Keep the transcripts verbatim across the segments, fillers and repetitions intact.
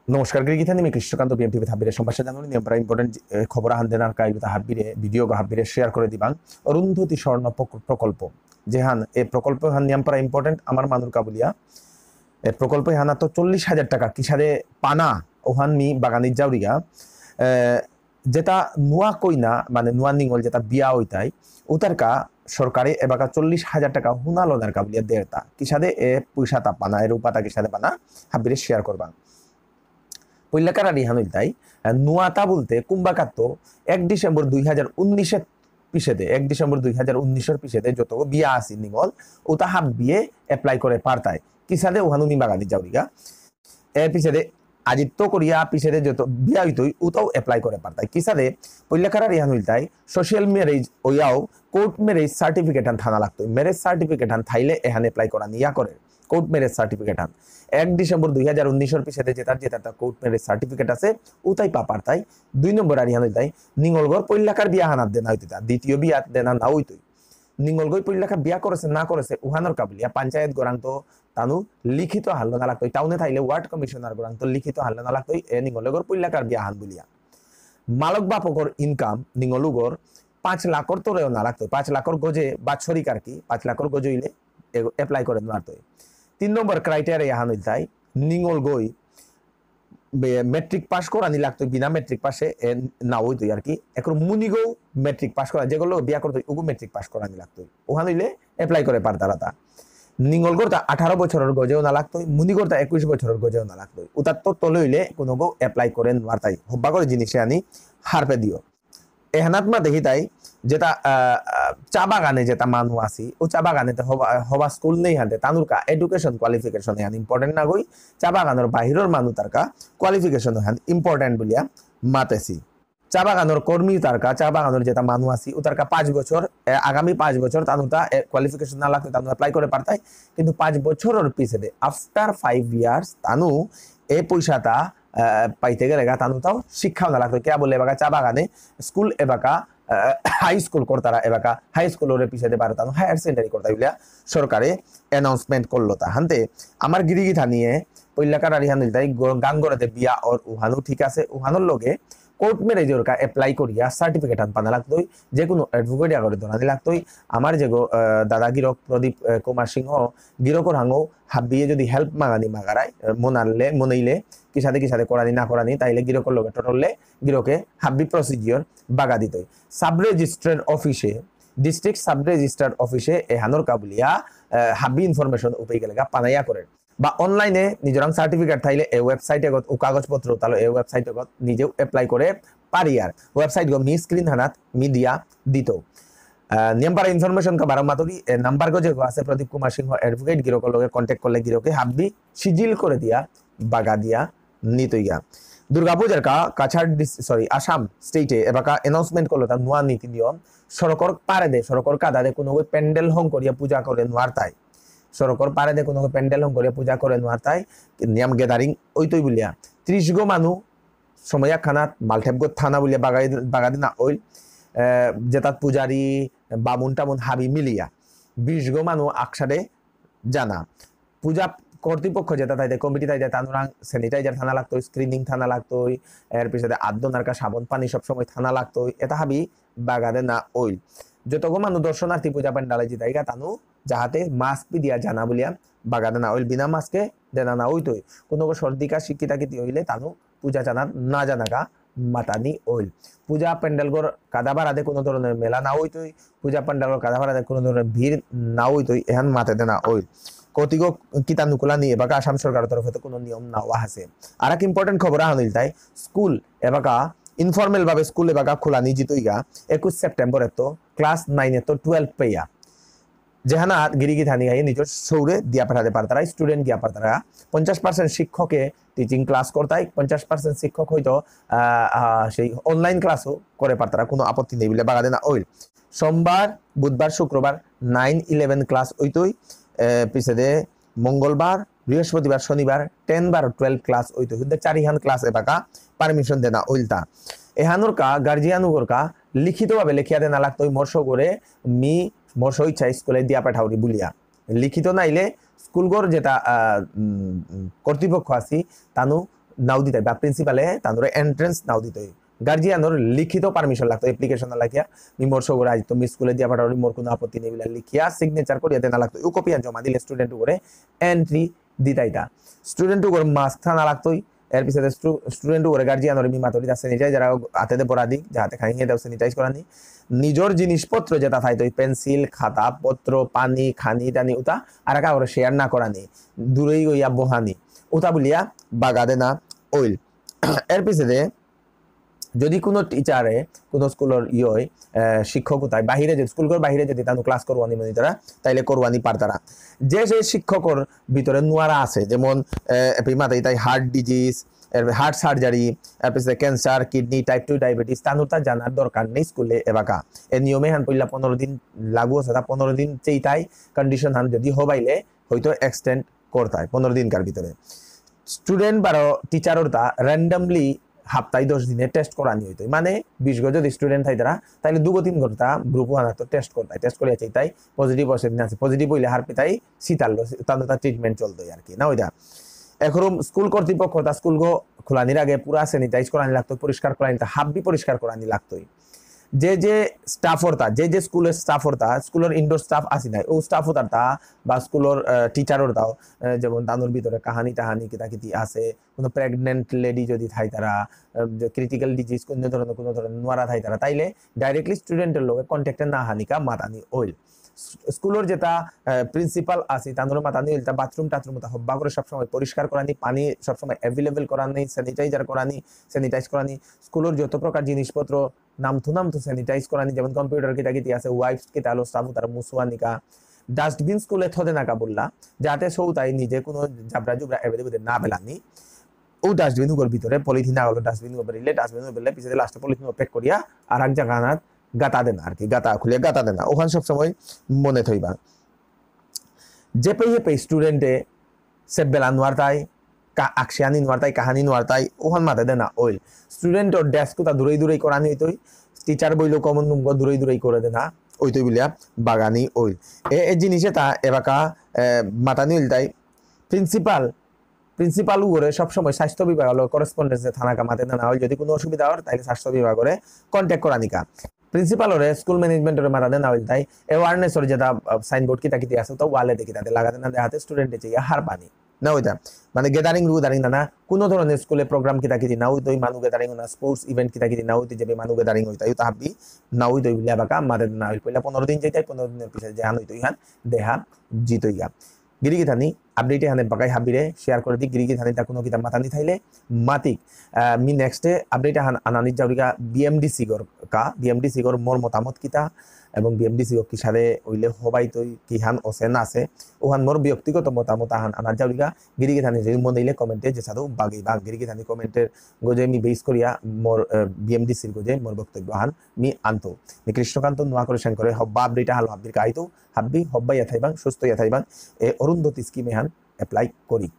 নমস্কার, গিরিগিথানি মি কৃষ্ণকান্ত, বিএমটিভি হাব্বিরে সম্ভাষণ জানানি। নিয়াম পারা ইম্পর্টেন্ট খবর হান দেনার কাইলতা হাব্বিরে, ভিডিও গো হাব্বিরে শেয়ার করে দিবাং। অরুন্ধতী স্বর্ণ প্রক-, প্রকল্প, যেহান এ প্রকল্প হান নিয়াম পারা ইম্পর্টেন্ট আমার মানুর কাবুলিয়া। এ প্রকল্প হানাত চল্লিশ হাজার টাকা কিসাদে পানা, ওহান মি বাগানিত যাউরিগা। এ, যেতা নুয়া কইনা, মানে নুয়া নিঙল যেতা বিয়া হইতাই, উতারকা সরকারে এবাকা চল্লিশ হাজার টাকা হুনা লনার কাবুলিয়া দেরতা। কিসাদে এ পয়সাতা পানা, এ রূপাতা কিসাদে পানা, হাব্বিরে শেয়ার করবাং। পইলাকার আরি হান ইলতাই, আহ, নুয়াতা বলতে কুম্বাকাত্ত এক ডিসেম্বর দুই হাজার উনিশের পিছেদে, এক ডিসেম্বর দুই হাজার উনিশের পিছেদে যত বিয়া আসি নিঙল, উতা হাব্বিয়ে অ্যাপ্লাই করে পারতাই। কিসাদে উহানু মি বাগানি যাউরিগা। এর পিছেদে আজিত্ত করিয়া পিছেদে যত বিয়া হইতই, উতাও অ্যাপ্লাই করে পারতাই। কিসাদে পইলাকার আরি হান ইলতাই, সোশ্যাল ম্যারেজ ওয়াও কোর্ট ম্যারেজ সার্টিফিকেট হান থানা লাগতই। ম্যারেজ সার্টিফিকেট হান থাইলে এহান অ্যাপ্লাই করা নিয়া করে। কোর্ট ম্যারেজ সার্টিফিকেট হান। এক ডিসেম্বর দুই হাজার উনিশের পিছেদে যেতার যেতার কোর্ট ম্যারেজ সার্টিফিকেট আছে, উতাই পা পারতাই। দুই নম্বর আরি হান ইলতাই, নিঙলগর পইলাকার বিয়া হানাত দেনা হইতই তা, দ্বিতীয় বিয়া দেনা না হইতই। নিঙলগই পইলাকা বিয়া করেছে না করেছে, উহানর কাবুলিয়া পঞ্চায়েত গরাংত তানু লিখিত হাল্ল না লাগতই। টাউনে থাইলে ওয়ার্ড কমিশনার গরাংত লিখিত হাল্ল না লাগতই, এ নিঙলগর পইলাকার বিয়া হান বুলিয়া। মালক বাপকর ইনকাম নিঙলুগর পাঁচ লাখর তরেও না লাগতই, পাঁচ লাখর গজে বাৎসরিক আর কি, পাঁচ লাখর গজে হইলে অ্যাপ্লাই করে না লাগতই। তিন নম্বর ক্রাইটেরিয়া হান ইলতাই, নিঙলগই বে-, মেট্রিক পাস করানি লাগতই, বিনা মেট্রিক পাসে এ না হইতই আর কি। এখন মুনিগো মেট্রিক পাস করা, যেগুলো বিয়া করতই, ওগো মেট্রিক পাস করানি লাগতই। ওহান হইলে অ্যাপ্লাই করে পারতারাতা। নিঙলগরতা আঠারো বছরের গজেও না লাগতই, মুনিগরতা একুশ বছরের গজেও না লাগতই। উতার তো তলে হইলে কোনোগো অ্যাপ্লাই করে নোয়ারতাই। হব্বা করে জিনিসে আনি হারপে দিও। এহানাত মা দেখিতাই যেতা, আহ, আহ, চা বাগানে যেতা মানু আসি, ও চা বাগানে তে হবা, হবা স্কুল নেই হাতে, তানুরকা এডুকেশন কোয়ালিফিকেশন এহান ইম্পর্টেন্ট না গই, চা বাগানর বাহিরর মানু তারকা কোয়ালিফিকেশন এহান ইম্পর্টেন্ট বুলিয়া মাতেসি। চা বাগানর কর্মী তারকা, চা বাগানর যেতা মানু আসি, ও তারকা পাঁচ বছর, এ, আগামী পাঁচ বছর তানুতা, এ, কোয়ালিফিকেশন না লাগতে তানু অ্যাপ্লাই করে পারতাই, কিন্তু পাঁচ বছরর পিছেদে, after five years, তানু এ পয়সাতা, আহ, পাইতে গেলেগা তানুতাও শিক্ষাও না লাগতো। কিয়া বুলে এবাকা চা বাগানে স্কুল এবাকা, আহ, হাই স্কুল করতারা এবাকা হাই স্কুলরে পিছেদে বারো তানু হায়ার সেকেন্ডারি করতাই বুলিয়া সরকারে অ্যানাউন্সমেন্ট করলো তা। হানতে আমার গিরিগিথানিয়ে পইলাকার আরি হান ইলতাই গ-, গাঙ্গরেতে বিয়া অর উহানু ঠিক আছে, উহানর লগে কোর্ট ম্যারেজর কা অ্যাপ্লাই করিয়া সার্টিফিকেট হান পানা লাগতই, যে কোনো অ্যাডভোকেট আগরে ধরানি লাগতই। আমার যেগো, আহ, দাদা গিরক প্রদীপ, আহ, কুমার সিংহ গিরকর হাঙ্গো হাব্বিয়ে যদি হেল্প মাগানি মাগারাই, আহ, মনারলে, মনেইলে, কিসাদে কিসাদে করানি না করানি, তাইলে গিরকর লগে টটললে গিরকে হাব্বি প্রসিডিওর বাগা দিতই। সাব রেজিস্ট্রার অফিসে, ডিস্ট্রিক্ট সাব রেজিস্ট্রার অফিসে এহানর কাবুলিয়া, আহ, হাব্বি ইনফরমেশন উপে গেলেগা পানাইয়া করে। বা অনলাইনে নিজরাং সার্টিফিকেট থাইলে এ ওয়েবসাইট এগত ও কাগজপত্র তালো এ ওয়েবসাইট এগত নিজেও অ্যাপ্লাই করে পারি আর। ওয়েবসাইট গো মি স্ক্রিন হানাত মি দিয়া দিত। আহ, নিয়াম পারা ইনফরমেশন কা বারো মাতুরি, এ নাম্বার গো যেগো আছে প্রদীপ কুমার সিংহ অ্যাডভোকেট গিরকর লগে কন্ট্যাক্ট করলে গিরকে হাব্বি সিজিল করে দিয়া বাগা দিয়া নিতইগা। দুর্গাপূজার কা কাছাড় ডিস-, সরি, আসাম স্টেটে এবাকা অ্যানাউন্সমেন্ট করলো তার নুয়া নীতি নিয়ম, সড়কর পারেদে, সড়কর কাদাদে কোনো প্যান্ডেল হং করিয়া পূজা করে নোয়ারতাই। সড়কর পারেদে কোনো প্যান্ডেল হং করিয়া পূজা করে নোয়ারতাই, নিয়াম গ্যাদারিং ওইতই বুলিয়া। ত্রিশ গো মানু সময় একখানাত মালঠেপ গো থানা বুলিয়া বাগাই-, বাগাদি না ওইল, এ, যেতাত পূজারি, বামুন টামুন হাবি মিলিয়া। বিশ গো মানু আকসাদে জানা। পূজা কর্তৃপক্ষ যেতা তাইতে কমিটি তাইতে তানুরাং স্যানিটাইজার থানা লাগতই, স্ক্রিনিং থানা লাগতই, এর পিছনে আদ্য নারকা সাবন পানি সবসময় থানা লাগতই, এটা হাবি বাগাদে না ওইল। যতগো মানু দর্শনার্থী পূজা প্যান্ডালে জিতাইগা তানু যাহাতে মাস্ক পিদিয়া জানা বুলিয়া বাগাদে না ওইল, বিনা মাস্কে দেনা না ওইতই। কোনো সর্দি কাশি কিতা কিতি হইলে তানু পূজা জানাত না জানাগা মাতানি ওইল। পূজা প্যান্ডেলগর কাদাবারাদে কোনো ধরনের মেলা না ওইতই, পূজা প্যান্ডেলগর কাদাবারাদে কোনো ধরনের ভিড় না ওইতই, এহান মাতে দেনা ওইল। কতিগো কিতা নুকুলানি এবাকা আসাম সরকারর তরফে তো কোনো নিয়ম না ওয়া আছে। আর এক ইম্পর্টেন্ট খবর আহান ইলতাই, স্কুল এবাকা ইনফর্মাল ভাবে স্কুল এবাকা খোলানি জিতইগা একুশ সেপ্টেম্বর এত ক্লাস নাইন এত টুয়েলভ পেয়া। যেহানা গিরিগি থানি গাই নিজের সৌরে দিয়া পাঠাতে পারতারা, স্টুডেন্ট গিয়া পারতারা। পঞ্চাশ পার্সেন্ট শিক্ষকে টিচিং ক্লাস করতাই, পঞ্চাশ পার্সেন্ট শিক্ষক হয়তো, আহ, আহ, সেই অনলাইন ক্লাসও করে পারতারা, কোনো আপত্তি নেই বলে বাগাদে না ওইল। সোমবার, বুধবার, শুক্রবার নাইন ইলেভেন ক্লাস ওইতই, আহ, পিছেদে মঙ্গলবার, বৃহস্পতিবার, শনিবার টেন বারো টুয়েলভ ক্লাস ওইতই। কিন্তু চারিহান ক্লাস এবাকা পারমিশন দেনা ওইলতা। এহানোর কা, গার্জিয়ান উগর কা, লিখিতভাবে লেখিয়া দেনা লাগতই মোর সৌগরে মি মোর স্বইচ্ছা স্কুলে দিয়া পাঠাউরি বুলিয়া। লিখিত নাইলে স্কুলগর যেটা, আহ, উম, উম, কর্তৃপক্ষ আছি, তানু নাও দিতাই বা প্রিন্সিপালে তানুরে এন্ট্রেন্স নাও দিতাই। গার্জিয়ানর লিখিত পারমিশন লাগতো, অ্যাপ্লিকেশন লাগিয়া, মি মোর সৌগরে আজ তো মি স্কুলে দিয়া পাঠাবো, মোর কোনো আপত্তি নেই বুলিয়া লিখিয়া সিগনেচার করিয়া দেনা লাগতো। ও কপিহান জমা দিলে স্টুডেন্ট করে এন্ট্রি দিতাইতা। স্টুডেন্ট করে মাস্ক থানা লাগতোই। এর পিছে স্টুডেন্ট করে গার্জিয়ানর মি মাতুরিতা স্যানিটাইজার আতেদে ভরা দিক, যাহাতে খাইয়ে দাও স্যানিটাইজ করানি। নিজর জিনিসপত্র যেটা থাইতই, পেন্সিল, খাতা, পত্র, পানি, খানি টানি উতা আর কাউরে শেয়ার না করানি, দূরেই গইয়া বহানি, উতা বুলিয়া বাগা দেনা অইল। এর পিছে যদি কোনো টিচারে কোনো স্কুলর ইয়ে, আহ, শিক্ষক উতাই বাহিরে যদি স্কুলর বাহিরে যদি তানু ক্লাস করওয়ানি মনে তারা, তাইলে করওয়ানি পারতারা। যে যে শিক্ষকর ভিতরে নুয়ারা আছে, যেমন, আহ, এপি মাতাই তাই হার্ট ডিজিজ, এর হার্ট সার্জারি, এর পিছে cancer, kidney, type two diabetes, তানুর তা জানার দরকার নেই স্কুলে এবাকা। এ নিয়মে হান পইলা পনেরো দিন লাগু আছে, তা পনেরো দিন চেইতাই কন্ডিশন হান যদি হবাইলে হয়তো এক্সটেন্ড করতাই পনেরো দিনকার ভিতরে। স্টুডেন্ট বারো টিচারর তা র্যান্ডমলি হাপ্তায় দশ দিনে টেস্ট করানি হইতো, মানে বিশ গো যদি স্টুডেন্ট থাইতারা, তাহলে দুগো তিন ঘন্টা গ্রুপ ওয়ান তো টেস্ট করতাই, টেস্ট করিয়া চাইতাই পজিটিভ আছে না, পজিটিভ হইলে হার পিতাই শীতাল, তাহলে তার ট্রিটমেন্ট চলতো আর কি, না ওইটা। এখন স্কুল কর্তৃপক্ষ তা স্কুল গো খোলানির আগে পুরা স্যানিটাইজ করানি লাগতো, পরিষ্কার করানি, তা হাব্বি পরিষ্কার করানি লাগতোই। যে যে স্টাফ অর্তা, যে যে স্কুলের স্টাফ অর্তা, স্কুলের ইনডোর স্টাফ আসি নাই, ও স্টাফ অর্তা বা স্কুলের, আহ, টিচার অর্তাও, আহ, যেমন তানুর ভিতরে কাহানি টাহানি কিতা কিতি আছে, কোনো প্রেগনেন্ট লেডি যদি থাইতারা, আহ, যে ক্রিটিক্যাল ডিজিজ, কোনো ধরনের, কোনো ধরনের নোয়ারা থাইতারা, তাইলে ডাইরেক্টলি স্টুডেন্টের লগে কন্ট্যাক্টে না হানিকা মাতানি অইল। স-, স্কুলের যেটা, আহ, প্রিন্সিপাল আছে, তানুর মাতানি অইল, তা বাথরুম টাথরুম তা হব্বা করে সবসময় পরিষ্কার করানি, পানি সবসময় অ্যাভেলেবল করানি, স্যানিটাইজার করানি, স্যানিটাইজ করানি, স্কুলের যত প্রকার জিনিসপত্র নামথু নামথু স্যানিটাইজ করানি, যেমন কম্পিউটার কিতা কিতি আছে, ওয়াইপস কিতা আলো, সাবু তার মুসুয়ানিকা, ডাস্টবিন স্কুলে থদে নাকা বললা, যাতে সৌতাই নিজে কোনো জাবরা জুবরা এবেদে বেদে না বেলানি। ও ডাস্টবিন উগর ভিতরে পলিথিন আগলো, ডাস্টবিন উগর বেরিলে, ডাস্টবিন উগর বেরিলে, পিছনে লাস্টে পলিথিন প্যাক করিয়া আর এক জায়গা না গাতা দেনা আর কি, গাতা খুলে গাতা দেনা। ওখান সবসময় মনে থইবা। যেপে হেপে স্টুডেন্টে সে বেলা নোয়ারতাই, কা-, আকশিয়ানি নোয়ারতাই, কাহানি নোয়ারতাই, ওহান মাতে দেনা অইল। স্টুডেন্টর ডেস্ক তা দূরেই দূরেই করানি হইতই, টিচার বইলো কমন রুম গো দূরেই দূরেই করে দেনা, ওইতই বুলিয়া বাগানি অইল। এ, এ জিনিসে তা এবাকা, এ, মাতানি অইল তাই প্রিন্সিপাল, প্রিন্সিপাল উগরে সবসময় স্বাস্থ্য বিভাগ হলো করেসপন্ডেন্সে থানাকা মাতে দেনা অইল, যদি কোনো অসুবিধা হয় তাহলে স্বাস্থ্য বিভাগরে কন্ট্যাক্ট করানিকা। প্রিন্সিপালরে, স্কুল ম্যানেজমেন্টরে মাতানি না অইল তাই, অ্যাওয়ারনেসর যেটা, আহ, সাইনবোর্ড কিতা কিতি আছে, তো ওয়ালে দেখি তাতে লাগাতে না দেহাতে স্টুডেন্টে চেয়ে হার পানি। না ওইটা, মানে, গ্যাদারিং, গ্যাদারিং না, না, কোনো ধরনের স্কুলে প্রোগ্রাম কিতা কিতি না হইতো, মানু গ্যাদারিং না, স্পোর্টস ইভেন্ট কিতা কিতি না হইতো, যে মানু গ্যাদারিং হইতো, ওইটা হাবি না হইতো, বুলে বাকা, মাতে না হইল, পয়লা পনেরো দিন যাইতে, পনেরো দিনের পিছনে যে হান হইতো, ইহান দেহা জিতইগা। গিরিগিথানি, আপডেট এহানে বাকাই হাবিরে শেয়ার করে দি, গিরিগিথানি তা কোনো কিতা মাতানি থাইলে, মাতিক। আহ, মি নেক্সটে আপডেট আহান আনানি যাউরিগা বিএমডিসি গর কা, বিএমডিসি গর মোর মতামত কিতা, এবং বিএমডিসি গর কিসারে হইলে হবাই তৈ কিহান অসে না আসে, ওহান মোর ব্যক্তিগত মতামত আহান আনা যাউরিগা, গিরিগিথানি যদি মনে হইলে কমেন্টে যে সাধু বাগি বাং, গিরিগিথানি কমেন্টের গজে মি বেস করিয়া মোর, আহ, বিএমডিসির গজে মোর বক্তব্য আহান মি আনতো। মি কৃষ্ণকান্ত নোয়া করে সেন করে হব্বা আপডেট আহান হাব্বির কাইতো, হাব্বি হব্বা ইয়া থাইবাং, সুস্থ ইয়া থাইবাং, এ অরুন্ধতী স্কিম এহান অ্যাপ্লাই করি।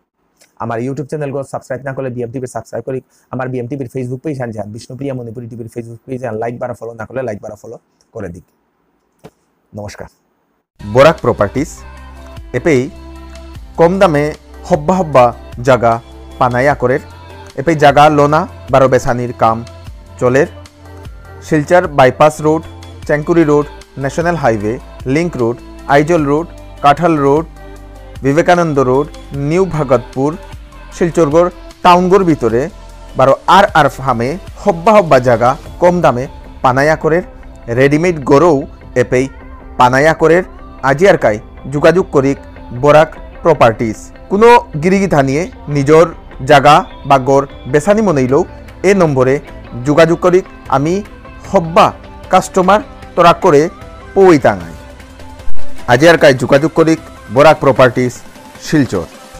আমার YouTube চ্যানেল গো সাবস্ক্রাইব না করলে বিএম টিভির সাবস্ক্রাইব করি। আমার বিএম টিভির Facebook পেজ আন যান, বিষ্ণুপ্রিয়া মণিপুরী টিভির Facebook পেজ আন, লাইক বারো ফলো না করলে লাইক বারো ফলো করে দিক। নমস্কার। বরাক প্রপার্টিজ এপেই কম দামে হব্বা হব্বা জাগা পানায়া করের। এপেই জাগা লোনা বারো বেসানির কাম চলের। Silchar bypass road, Chengkuri road, national highway, link road, Aizawl road, Kathal road, Vivekananda road, new Bhagatpur, শিলচরগর টাউনগর ভিতরে বারো আর আর ফার্মে হব্বা হব্বা জাগা কম দামে পানায়া করের, রেডিমেড গরৌ এপেই পানায়া করের, আজি আর কাই যোগাযোগ করিক বরাক প্রপার্টিজ। কোনো গিরিগিথানিয়ে নিজর জাগা বা গর বেসানি মনেইলেও এ নম্বরে যোগাযোগ করিক, আমি হব্বা কাস্টমার তরাক করে পৌইতাঙাই। আজি আর কাই যোগাযোগ করিক বরাক প্রপার্টিজ শিলচর।